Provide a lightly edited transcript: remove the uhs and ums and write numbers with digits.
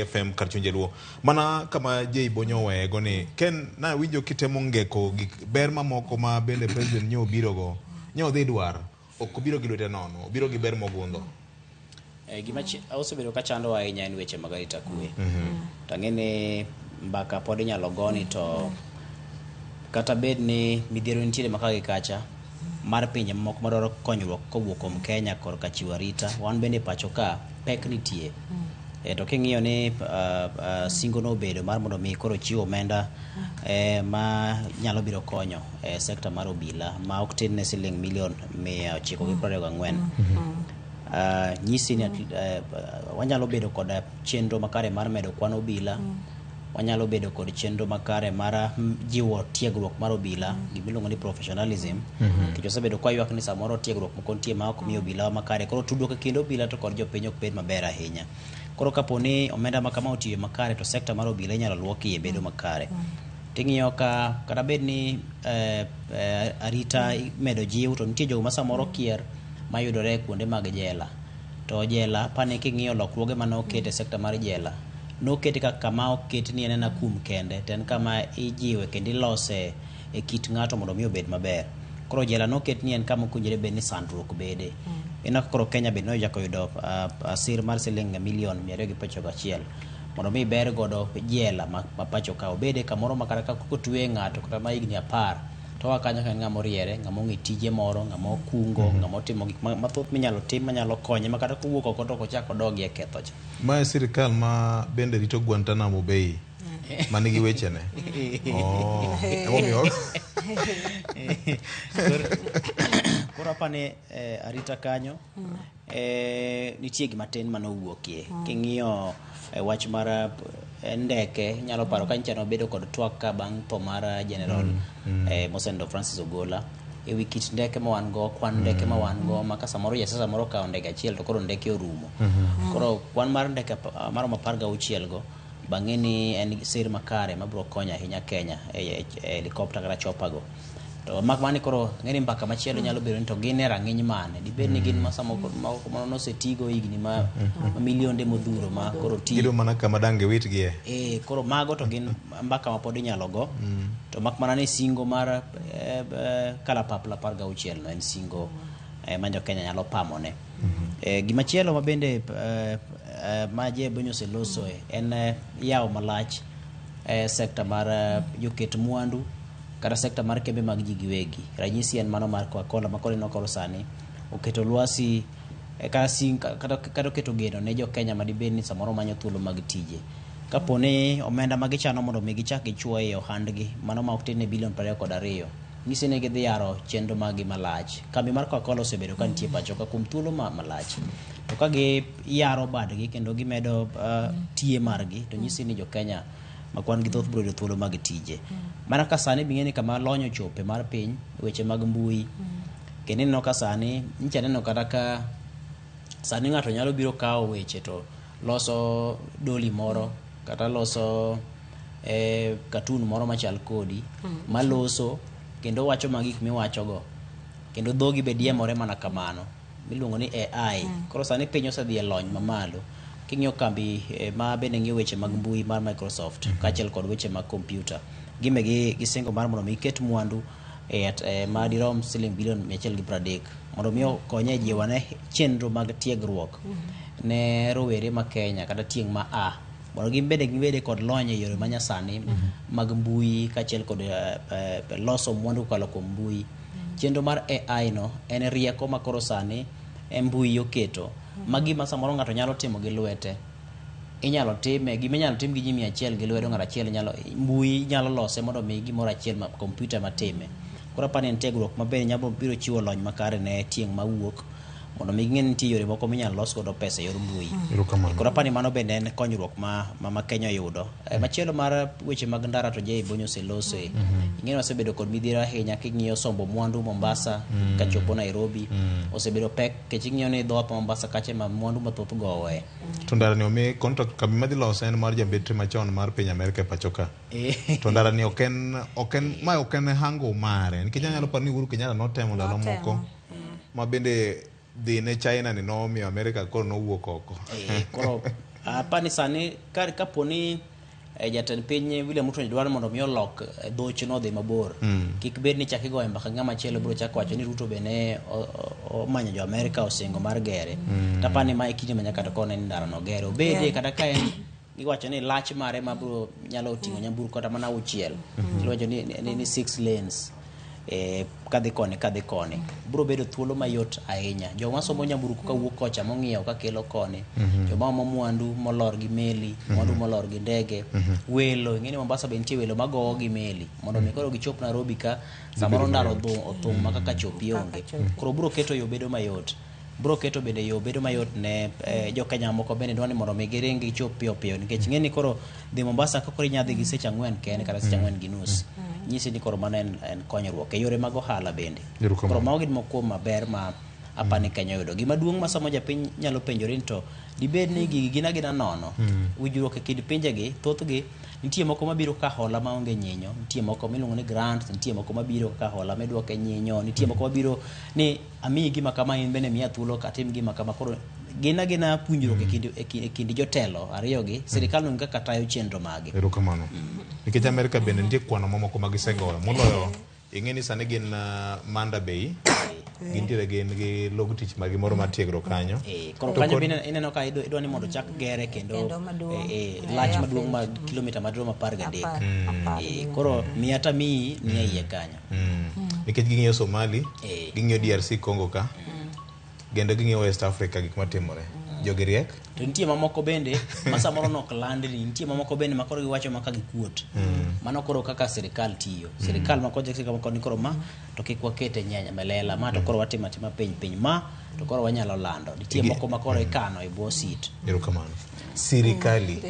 FM kar chunje luo. Mana kama Jay Bonyo oweyego ni, Ken nawinjo kitemo ngeko gik ber mamoko ma bende president nyo obirogo, nyo odhi dwar, ok obiro gi lwete nono, obiro gi ber mogundho. Gima osebedo ka chandowa ahinya en weche mag arita kwe. To ang'e ni mbaka pod inyalo go ni to kata bed ni midhiero nitiere ma ka gi kacha mar pinje mamoko madwaro konyruok kowuok kuom Kenya korka chiwo arita, wan bende pacho ka pek nitie. To king'iyo ni singo nobedo mar mondo mi koro chiw omenda ma nyalo biro konyo e sekta mar obila ma ok tin ne siling milion 924. Nyisi ni wanyalo bedo kod chenro makare mar medo kwan obila, wanyalo bedo kod chenro makare mar jiwo tiegruok mar obila, gimiluongo ni professionalism. Nikech wasebedo kwa ywak ni samoro tiegruok moko nitie ma ok mi obila makare, koro tudruok e kind obila to kod jopiny ok bed maber ahinya. Koro kapo ni omenda ma kama otiyo makare to sekta mar obila inyalo luok iye bedo makare. Ting'iyo ka kata bed ni arita imedo jiw to nitie jogo ma samoro kier mayudore e kuonde mag jela. To jela apani king'iyo lokruoge mane oket e sekta mar jela, nokete kaka kama ok ket ni en ena kum kende, to en kama ijiwe kendo ilose e kit ng'ato mondo mi obed maber. Koro jela noket ni en kama ok owinjore bed ni sandruok bede. Ineno ka koro Kenya bende nochako yudo sir mar siling milion 291 mondo mi ber godo jela ma pacho ka obede kamoro ma kata ka kotweye ng'ato kata ma higni 10 to oa kanyo ka en ng'ama oriere, ng'ama ong'e tije moro, ng'ama okungo, ng'ama otimo gik mathoth minyalo tim manyalo konye ma kata kowuok oko to ok ochak odogie ketho cha. Ma e sirkal ma bende rito Guantanamo Bay ma nigi wechene. Oh, emomiyo Koro apani arita kanyo nitie gima tin mane owuokie. King'iyo wach mar ndeke, inyalo paro ka nyicha nobedo kod twak ka bang' tho mar General Mosendo Francis Ogola e wi kit ndeke ma wan go, kwan ndeke ma wan go, ma ka samoro jasiasa moro okawo ndege achiel to koro ndeke orumo. Koro kwan mar ndeke maromo 16 go, bang'e ni en sir makare mabiro konyo ahinya Kenya e helicopter kata chopper go. To mak mana ni koro ng'e ni mbaka machielo nyalo bedo ni to gin e rang'iny mane. Dibed ni gin ma samoko ma nosetigo higni ma milionde modhuro ma koro ti. Gido mana kama dang' giwitgie. Koro mago to gin mbaka ma pod inyalo go. To mak mana ni singo mar kalapapla 16 no en singo ma jo Kenya nyalo pamone. Gimachielo ma bende ma Jebony oselosoe en yawo malach sekta mar joket mwandu kata sekta mar kembe mag ji giwegi. Ranyisi en mano mar Coca-Cola ma koro ineno koro sani oketo lwasi kata sing kata oketo geno ne jo Kenya ma dibed ni samoro manyo thuolo mag tije. Kapo ni omenda ma gichano mondo mi gichak gichuo e ohandgi mano ma ok tin ne bilion 22 nyisi ni gidhi yaro chenro maggi malach. Kambi mar Coca-Cola osebedo ka nitie pacho ka kuom thuolo malach. To ka giyaro badgi kendo gimedo tiye margi to nyisi ni jo Kenya ma kwan gi thoth biro yudo thuolo mag tije. Mana ka sani bing'e ni kama lony ochope mar piny, weche mag mbui, kendo ineno ka sani, nyicha aneno kata ka sani ng'ato nyalo biro kawo weche to loso doli moro kata loso cartoon moro machal kodi maloso kendo wacho ma gik miwachogo kendo dhogi be diemore mana kamano miluongo ni AI. Koro sani piny osedhi e lony mamalo. King'iyo kambi ma bende ng'iyo weche mag mbui mar Microsoft kaachiel kod weche mag kompyuta, gin be gisingo mar mondo mi giket mwandu ma dirom siling bilion 130 mondo mi okony e jiwo ne chenro mag tiegruok ne rowere ma Kenya kata tieng' ma a mondo gin bende gibede kod lony e yore manyasani mag mbui kaachiel kod loso mwandu kokalo kuom mbui. Chenro mar AI no en rieko ma koro sani mbui oketo ma gima samoro ng'ato nyalo timo gi lwete inyalo time, gima inyalo tim gi ji 100 gi lwedo ng'ato achiel nyalo, mbui nyalo lose mondo mi gimoro achiel ma kompyuta matime. Koro apani en tiegruok maber nyalo biro chiwo lony makare ne tieng' mawuok mondo mi ging'e ni nitie yore moko minyalo los godo pesa e yor mbui. Koro apani mano bende en konyruok ma Kenya oyudo. Machielo mar weche mag ndara to Jay Bonyo oselosoe. Ing'e ni wasebedo kod midhiero ahinya king'iyo sombo mwandu Mombasa kachopo Nairobi. Osebedo pek nikech ing'iyo ni dho wath ma Mombasa kacha ema mwandu mathoth gowoe. To ndara ni omi contract kambi madhi lose en mar jambetre machon mar piny Amerka e pacho ka. To ndara ni ok en ok en ma ok en hango mare nikech anyalo paro ni Uhuru Kenyatta notemo ndalo moko ma bende dhi ne China ni nomiyo Amerika koro nowuok oko. Koro Apani sani kapo ni jatend piny William Ruto dwaro mondo mi olok dhochno odhi mabor, kik bed ni chak igoye mbaka ng'ama chielo biro chako wacho ni Ruto be ne omanyo jo Amerika osingo mar gere. Tapani ma e kinde ma nyaka to kone ni ndara no gere obede kata ka en giwacho ni lach mare ma biro nyalo ting'o nyamburko kata mana auchiel. Iwacho ni 6 lanes kadhi koni kadhi koni biro bedo thuolo mayot ahinya. Joma somo nyamburko kawuok kocha mong'iewo kakelo koni, joma omo mwandu molor gi meli, mwandu molor gi ndege, welo ing'e ni Mombasa be nitie welo magowo gi meli mondo mi koro gichop Nairobi ka samoro ndara othung' ma kaka chopi onge. Koro biro keto yo bedo mayot. Biro keto bende yo bedo mayot ne jo Kenya moko bende dwa ni mondo mi giring gichop piyo piyo nikech ing'e ni koro dhi Mombasa ka koro inya dhi gi seche 4 kende kata seche 4:30 nyisi ni koro mano en konyruok e yore mag ohala bende. Koro mago gin moko kuom maber ma apani Kenya oyudo. Gima duong' ma samo japiny nyalo penjore ni to dibed ni gigi gin agina nono. Winjruok e kind pinjegi thothgi nitie moko mabiro ka hola maonge nyinyo, nitie moko miluongo ni grants, nitie moko mabiro kaka hola midwoke nyinyo, nitie moko mabiro ni amiyi gima kama in bende miya thuolo katim gima kama. Koro gin agina puonjruok e kind jotelo ariyogi, sirikal onge kaka tayo chenro mage. Erokamano. Nikech Amerika bende nitie kwano mamoko ma gisegoyo moloyo ing'e ni sani gin Manda Bay gintiere gin gi log tich margi moro mar tiegruok kanyo. Koro kanyo bende ineno ka idwa ni mondo chak gere kendo lach maduong' ma kilomita madirom 13. Koro miya ta miyi ni e iye kanyo. Nikech ging'iyo Somali, ging'iyo DRC Congo ka, kendo ging'iyo West Africa gik matimore. Jogi riek. To nitie mamoko bende ma samoro nok landni, nitie mamoko bende ma koro giwacho ma ka gikuot. Mano koro kaka sirikal tiyo. Sirikal ma kocha sirikal ma ni koro ma to kik wakete nyanya melela, ma to koro watimo atima piny piny, ma to koro wanyalo lando. Nitie moko ma koro ikano e bwo sit. Erokamano. Sirikali.